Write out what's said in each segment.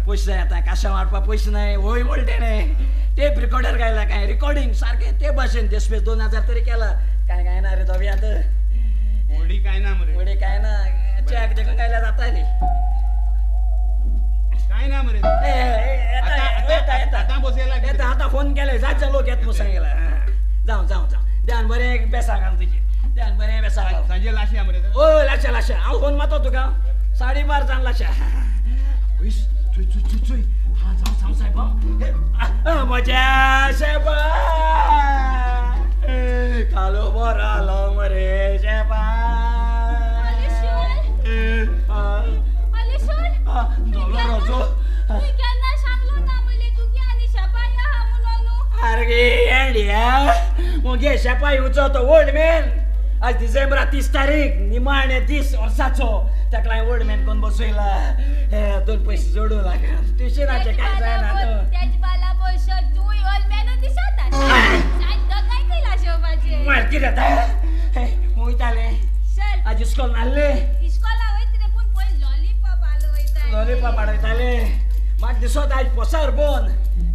पयशे जाय आतां काशां वाडपाक पयशे नाय वय वळटेणे टेप रिकॉर्डर गायला काय रिकॉर्डिंग सारकें ते भाशेन देशपेस 2000 तरी केला काय काय ना रे धव्यांत उडी काय ना मरे उडी काय ना चॅक देखून गायला जाता रे काय ना मरे येता येता आतां फोन केले जात लोक येत मुसां गेला जावं जावं जावं ध्यान बरें बेसां घाल तुजें ध्यान बरें बेसां घाल सांजे लाशे मरे ओ लाशा लाशा हांव फोन मारतो तुका 12:30 जावन लाशा चुय चुय चुय चुय हा जावं जावं साहेब म्हज्या शेपा कालो बरो आलो मरे शेपा मुगे शेपा येवचो तो ओल्ड मॅन आज डिसेंबरा 30 तारीख निमाणे दीस वर्साचो ताका हांवें ओल्ड मॅन कोण बसयला दोन पयशे जोडूं लागा ट्युशनाचें कांय जायना मार कितें जाता वयतालें आज इस्कॉल नासलें लॉलीपॉप हाडयताले म्हाका दिसत आयज पोसर बोन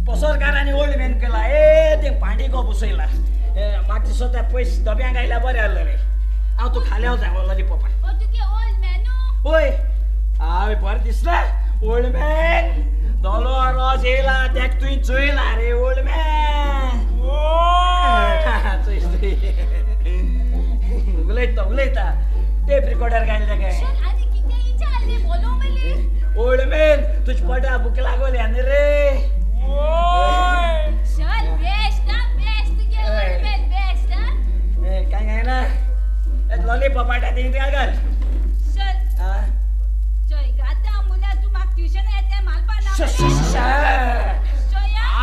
पोसरकार आनी ओल्ड मॅन केला ए तें पांडिगो बसयला म्हाका दिसता पयशे डब्यांक आयल्यार बरें जालें रे हांव तूं खाल्या वता लॉलीपॉपान वय हांवें बरें दिसलें ओल्ड मॅन दोलो रोज येयला तेका तुवें चोयला रे ओल्ड मॅन चोय चोय उलयता उलयता टेप रिकॉर्डर घातले काय ओल्ड मॅन तुझ्या पोटा भूक लागोली आनी रे काय काय ना लॉलीपॉप हाडटा ती घाल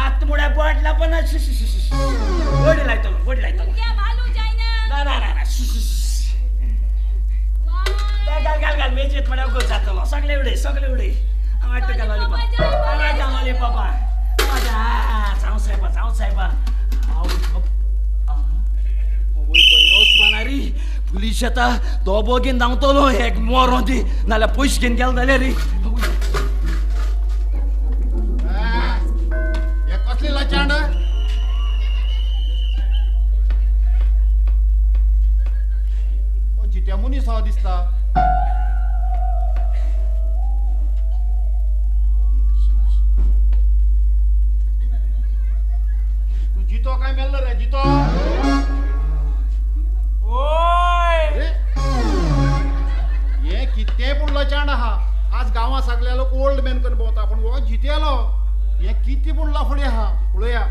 आत मुळ्या बोटला पण गोडी लायतलो गोडी लायतलो ना ना ना घाल घाल घाल मेजेत म्हळ्यार उगोच जातलो सगळे उडय सगळे उडय हांव हाडटा तुका लॉलीपॉप हांव हाडटा लॉलीपॉपा जावं सायबा जावं सायबा हांव बरें वचपाना रे पुलीस येता दोबो घेवन धांवतलो एक मोरों दी नाल्यार पयशे घेवन गेलो जाल्यार रे कसली लचांड जित्या मनीस हो दिसता तूं जितो काय मेल्लो रे जितो हे कितें पूण लचांड आहा आज गांवां सगळे लोक ओल्ड मॅन करून भोंवता पूण हो जितेलो हे कितें पूण लफडे आहा पळोवया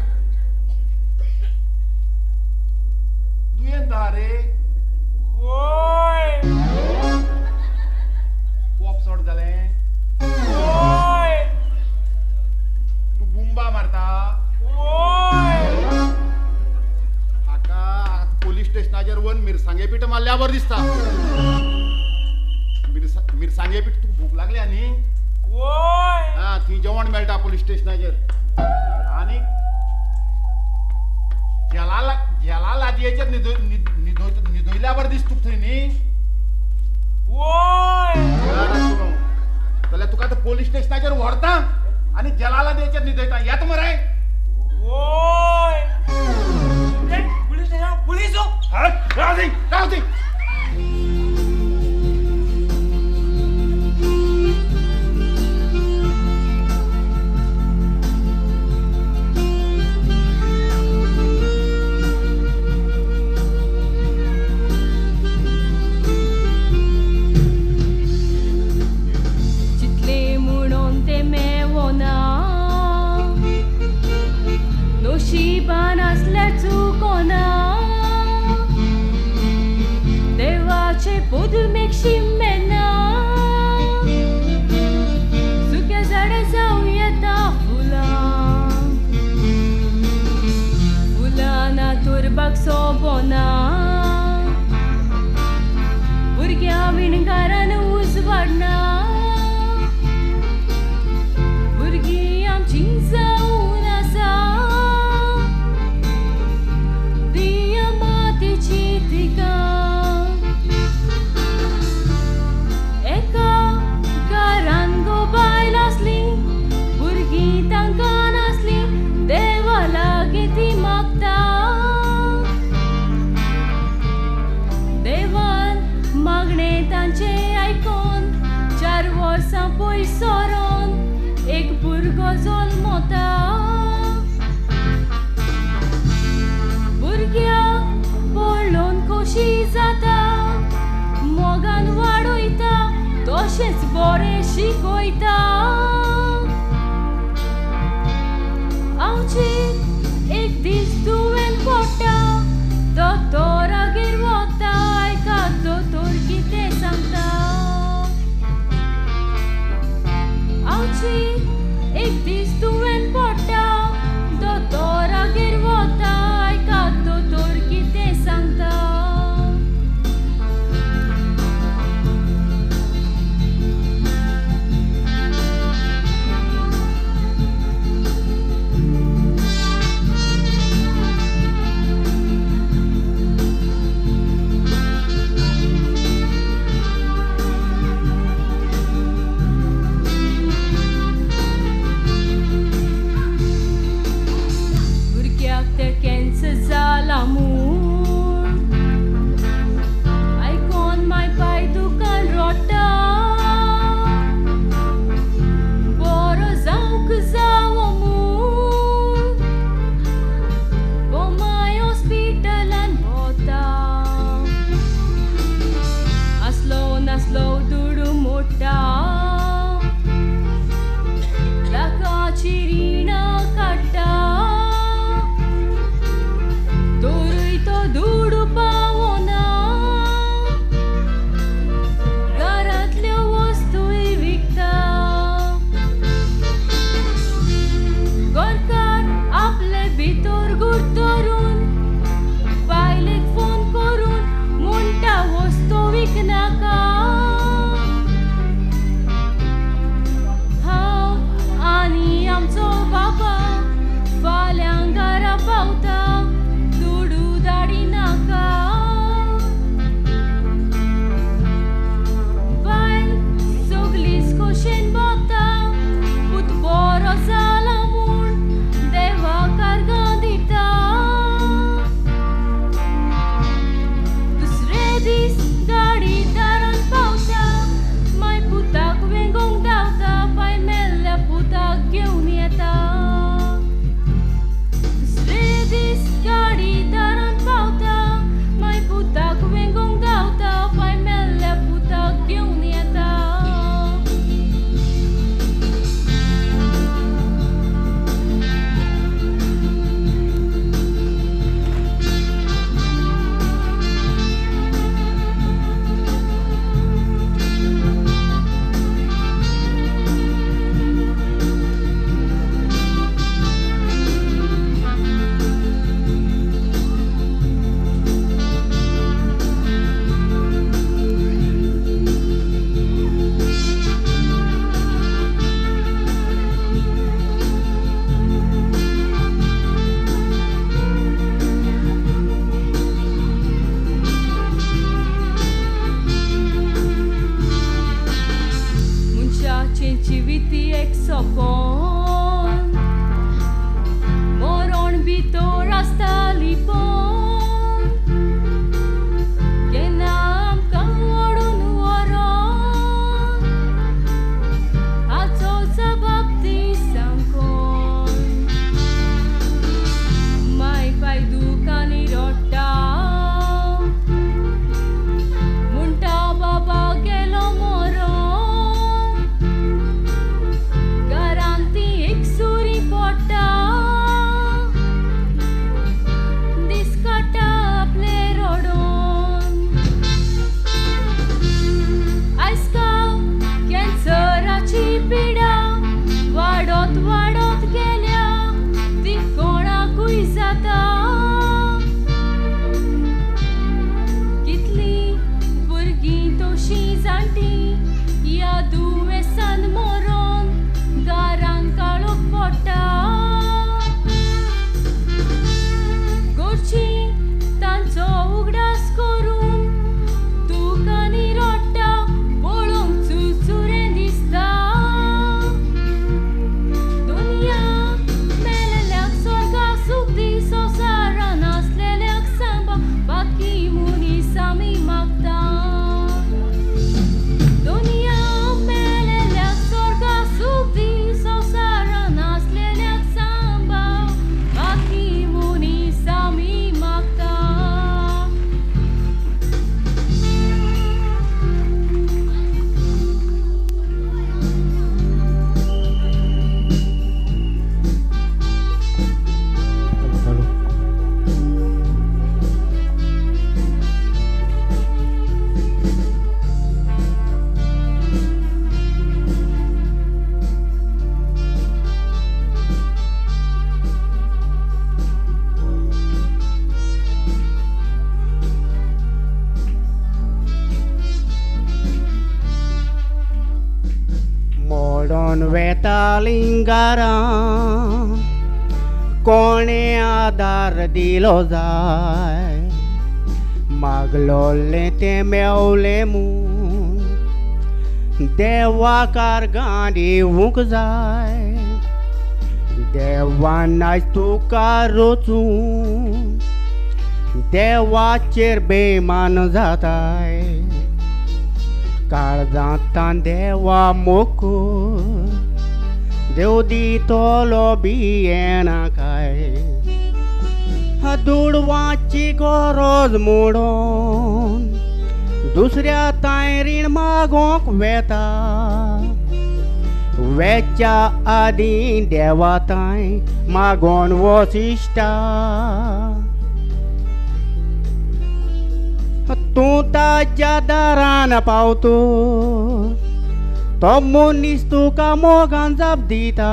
दुयेंत आहा रे कोप चड जालें तूं बुंबा मारता हाका पोलीस स्टेशनाचेर वन मिरसांगे पीठ मारल्या बरें दिसता मिरसांगे पीठ तुका भूक लागल्या न्ही हा थंय जेवण मेळटा पोलीस स्टेशनाचेर आनी जेला जेला लादयेचेर न्हिदयल्या बरें दिसता तुका थंय न्ही जाल्यार तुका आतां पोलीस स्टेशनाचेर व्हरता आनी जेला लादयेचेर न्हिदयता येता मरे पुलीस राव दी राव दी नशिबान आसल्यार चुकोना देवाचे पदमेक शिमेना सुक्या झाडां जावं येता फुलां फुलां ना तोरपाक सोबना भुरग्यां विणकारान उजवाडना भुरगीं आमची जावन आसा सोरोन एक भुरगो जल्मता. भुरग्याक पळोवन खोशी जाता, मोगान वाडयता, तशेंच बरें शिकयता. आवची एक दीस दुवेन पडटा, दोतोरागेर वता, आयका दोतोर कितें सांगता. आवची एक दीस दुवेन पडटा, दोतोरागेर वता, आयका दोतोर कितें सांगता. भुरग्याक तें कॅन्सर जाला म्हूण आयकोन माय पाय दुकान रोडटा, बरो जावंक जावो म्हूण बोमाय हॉस्पिटलान वता. आसलो नासलो दुडू मोडटा, लाखाची रिणां काडटा, तोरूय तो दुडू पावना, घरांतल्यो वस्तूय विकता. घरकार आपले भितर गुरतरून बायलेक फोन करून म्हणटा वस्तू विकनाका. हांव आनी आमचो बाबा फाल्यां घरा पावता, दुडू धाडिनाका. बायल सगलीच खोशेन भोंवता, पूत बरो जाला म्हूण देवाक अर्गां दिता. दुसरे दीस गाडी दारान पावता, माय पुताक वेंगोवंक धांवता, पाय मेल्ल्या पुताक घेवन येता. दुसरे दीस गाडी दारान पावता, माय पुताक वेंगोवंक धांवता, पाय मेल्ल्या पुताक घेवन येता. मनशाचें जिवीत एक सोंपोन, मरण भितर आसता लिपोन, केन्ना आमकां ओडून व्हरोन हाचो जबाब ती सांगकोन. माय पाय दुकानी रडटा, म्हणटा बाबा गेलो मरोन, घरांत वेतालिंगारां कोणे आदार दिलो जाय मागलोलें तें मेवलें म्हूण देवाकार गांधी दिवंक जाय देवान आयज तुका रोचून देवाचेर बेमान जाताय काळजांतान देवा मोकूर देव दितलो भियेनाकाय दुडवाची गरज मोडून दुसऱ्या तांय रीण मागोंक वेता वेच्या आदीं देवा तांय मागोन वशिश्टा तूं ताज्या दारान पावतो तो मनीस तुका मोगान जाप दिता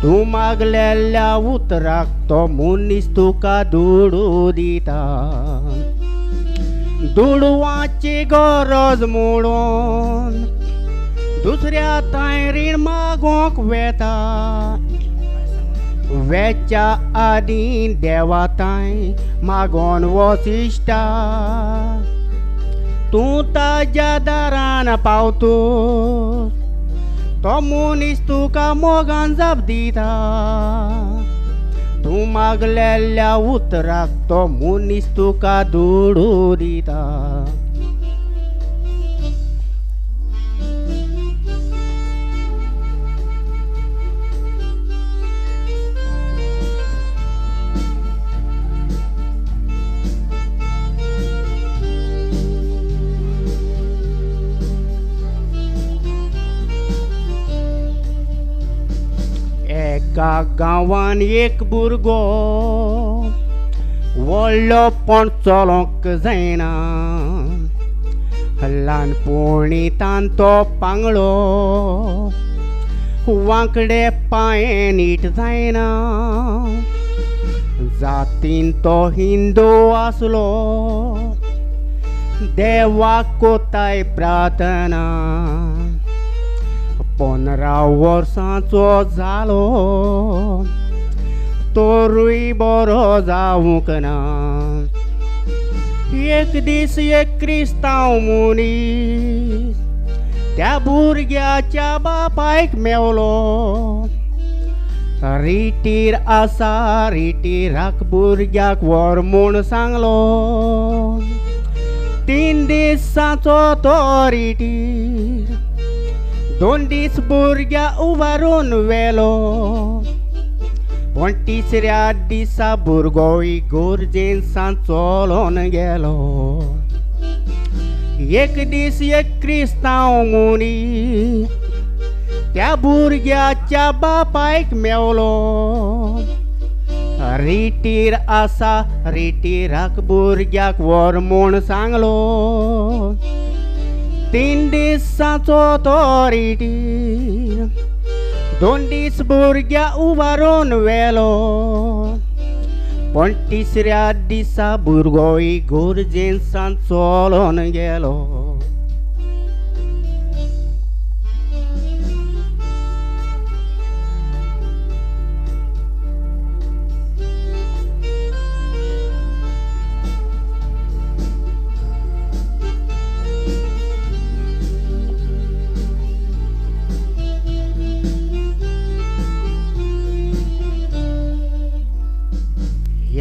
तूं मागलेल्या उतराक तो मनीस तुका दुडू दिता दुडवाची गरज मोडून दुसऱ्या तांय रीण मागोंक वेता वेच्या आदीं देवा तांय मागोन वशिश्टा तूं ताज्या दारान पावतो तो मनीस तुका मोगान जाप दिता तूं मागलेल्या उतराक तो मनीस तुका दुडू दिता. एका गांवान एक भुरगो व्हडलो पण चलोंक जायना ल्हानपणी तांतो पांगळो वांकडे पांये नीट जायना जातीन तो हिंदू आसलो देवाक कोताय प्रार्थना 15 वर्सांचो जालो तोरूय बरो जावंक ना. एक दीस एक क्रिस्तांव मनीस त्या भुरग्याच्या बापायक मेवलो रिटीर आसा रिटीराक भुरग्याक व्हर म्हूण सांगलो. 3 दिसांचो तो रिटीर 2 दीस भुरग्या उबारून व्हेलो पूण तिसऱ्या दिसा भुरगो इगोर्जेन सान चलोन गेलो. एक दीस एक क्रिस्तांव मनीस त्या भुरग्याच्या बापायक मेवलो रिटीर आसा रिटीराक भुरग्याक व्हर म्हूण सांगलो. 3 दिसांचो तो रिटीर 2 दीस भुरग्या उबारून व्हेलो पूण तिसऱ्या दिसा भुरगो इगोर्जेन सान चलोन गेलो.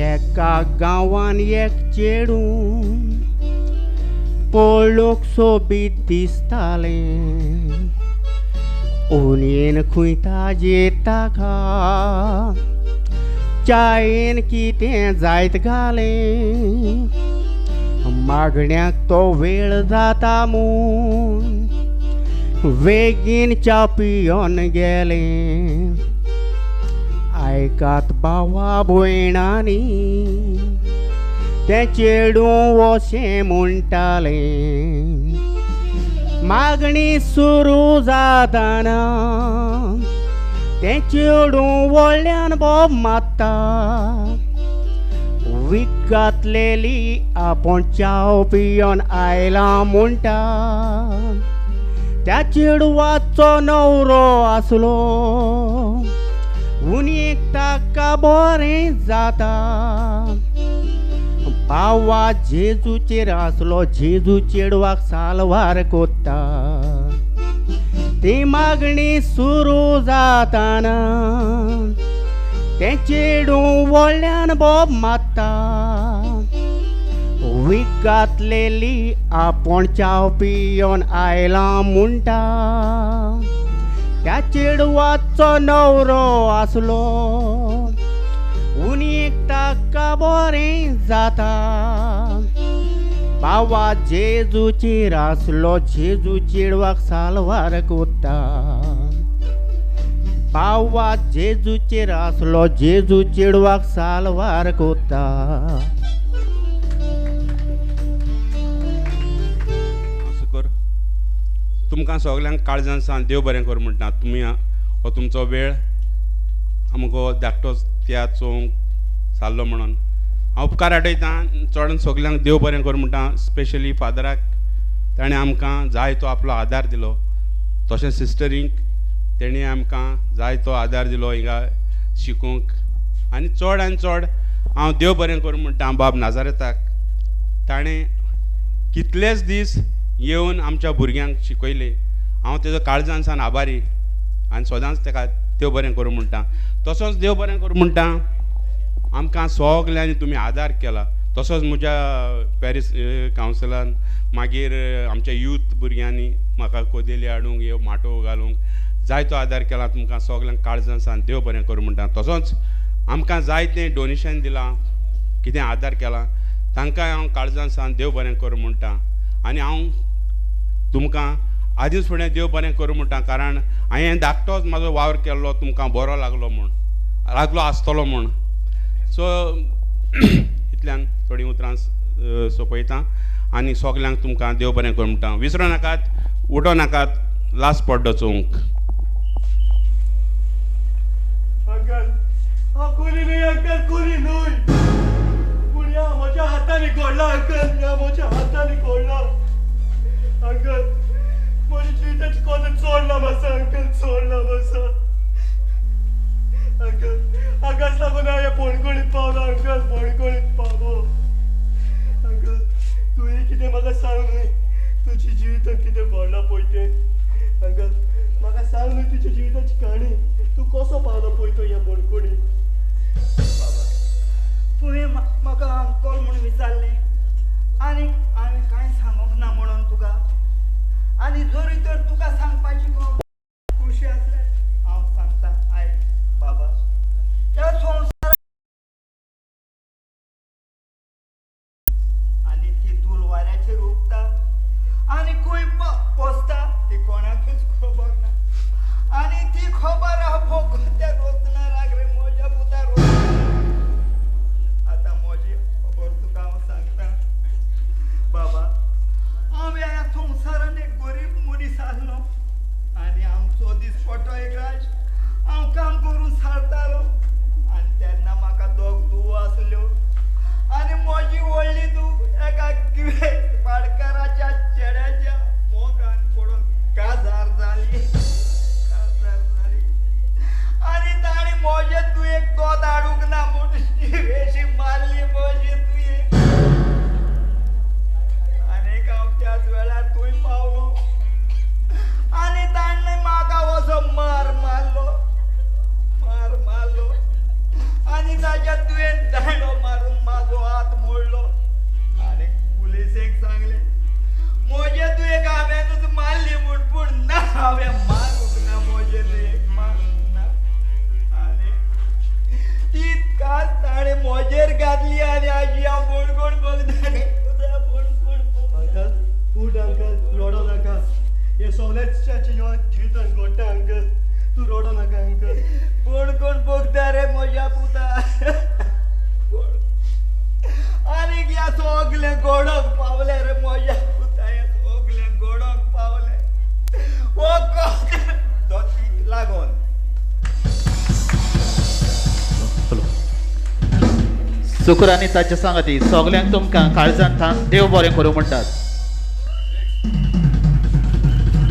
एका गांवान एक चेडूं पळोवंक सोबीत दिसतालें उनयेन खंय ताजे ताका चायेन कितें जायत घालें मागण्याक तो वेळ जाता म्हूण बेगीन च्या पियोन गेलें. आयकात भावा भयणांनी तें चेडूं अशें म्हणटालें मागणी सुरू जाताना तें चेडूं व्हडल्यान बोब मारता वीख घातलेली आपूण च्याव पियोन आयला म्हणटा. त्या चेडवाचो चेडवाचो नवरो आसलो उनी ताका बरें जाता बावा जेजूचेर आसलो जेजू चेडवाक सालवार कोत्ता ती मागणी सुरू जाताना तें चेडूं व्हडल्यान बोब मारता वीक घातलेली आपूण च्याव पियोन आयला म्हणटा त्या चेडवाचो नवरो आसलो उनी ताका बरें जाता बावा जेजूचेर आसलो जेजू चेडवाक सालवार कोत्ता बावा जेजूचेर आसलो जेजू चेडवाक सालवार कोत्ता. तुमकां सगल्यांक काळजान सान देव बरें कर म्हणटा. तुमी हो तुमचो वेळ आमकां धाकटो तियात्र चोवंक सारलो म्हणून हांव उपकार आटयतां. चड सगल्यांक देव बरें कर म्हणटा. स्पेशली फादराक, ताणें आमकां जाय तो आपलो आदार दिलो. तशें सिस्टरींक तेणी आमकां जाय तो आदार दिलो हिंगा शिकूंक. आनी चड आनी चड हांव देव बरें कर म्हणटा बाब नाजारेताक, ताणें कितलेच दीस येवन आमच्या भुरग्यांक शिकयले. हांव तेजो काळजान सान आभारी आनी सदांच तेका देव बरें करूं म्हणटा. तसोच देव बरें करूं म्हणटा आमकां सगल्यांनी तुमी आदार केला. तसोच म्हज्या पॅरीस कावन्सिलान, मागीर आमच्या यूथ भुरग्यांनी म्हाका कोदेली हाडूंक, ह्यो माटोव घालूंक जायतो आदार केला. तुमकां सगल्यांक काळजान सान देव बरें करूं म्हणटा. तसोच आमकां जाय तें डोनेशन दिलां, कितें आदार केला, तांकां हांव काळजान सान देव बरें करूं म्हणटा. आनी हांव तुमकां आदींच फुडें देव बरें करूं म्हणटा, कारण हांवें धाकटोच म्हाजो वावर केल्लो तुमकां बरो लागलो म्हूण, लागलो आसतलो म्हूण. सो इतल्यान थोडीं उतरां सोंपयता आनी सगल्यांक तुमकां देव बरें करूं म्हणटा. विसरो नाकात, उठो नाकात, लास्ट पड्डो चोवंक. अंकल हांव कोणी न्हय, अंकल कोणी न्हय, पूण ह्या म्हज्या हातांनी घडला अंकल, ह्या म्हज्या हातांनी घडला अंकल. म्हज्या जिविताची कोण चोडला मातसा अंकल, चोडला मातसा अंकल. हाकाच लागून हांव ह्या बणकोणीत पावलो अंकल, बणकोणीत पावलो अंकल. तुवें कितें म्हाका सांग न्हय तुज्या जिवितांत कितें घडलां पळय तें अंकल. म्हाका सांग न्हय तुज्या जिविताची काणी, तूं कसो पावलो पळय तो ह्या बणकोणीत. बाबा तुवें म्हाका अंकल म्हूण विचारलें आनी हांवें कांय सांगूंक ना म्हणून तुका, आनी जरी तर तुका सांगपाची खुशी आसल्यार हांव सांगता. आयक बाबा, ह्या संवसारांत आनी ती धूल वाऱ्याचेर उबता आनी खंय पोसता ती कोणाकूच खबर ना. आनी ती खबर हांव फकत त्या रोजनाराक रे म्हज्या पुता रोजनाराक. आतां म्हजी खबर तुका हांव सांगता बाबा. हांव ह्या संवसारान एक गरीब मनीस आसलो आनी आमचो दिसपटो एक राज हांव काम करून सारतालो. आनी तेन्ना म्हाका दोग धुवो आसल्यो आनी म्हजी व्हडली धूव एका पाडकाराच्या चेड्याच्या मोगान पडून काजार जाली, काजार जाली. आनी ताणें म्हजे तुवें दोद हाडूंक ना म्हूण शिवेशी मारली म्हजी तुवें. आनीक हांव त्याच वेळार थंय पावलो आनी ताणें म्हाका असो मार मारलो, मार मारलो आनी ताच्या तुवें दांडो मारून म्हाजो हात मोडलो. आनी पुलिसेक सांगलें म्हजे तुवें हांवेंनूच मारली म्हूण, पूण ना, हांवें मारूंक ना, म्हजे तुवें मारूंक ना. आनी ती कास ताणें म्हजेर घातली आनी आजी हांव बणकोण बगदानी. अंकल उठ अंकल, रडो नाका. हे सगळ्याच्या जिवितांत घडटा अंकल, तूं रडो नाका अंकल. कोण कोण बगता रे म्हज्या पुता, आनीक ह्या सगळें घडोवंक पावलें रे म्हज्या पुता, हें सगळें घडोवंक पावलें हो दोतीक लागून. सुकुर आनी ताच्या सांगाती सगल्यांक तुमकां काळजान थान देव बरें करूं म्हणटात.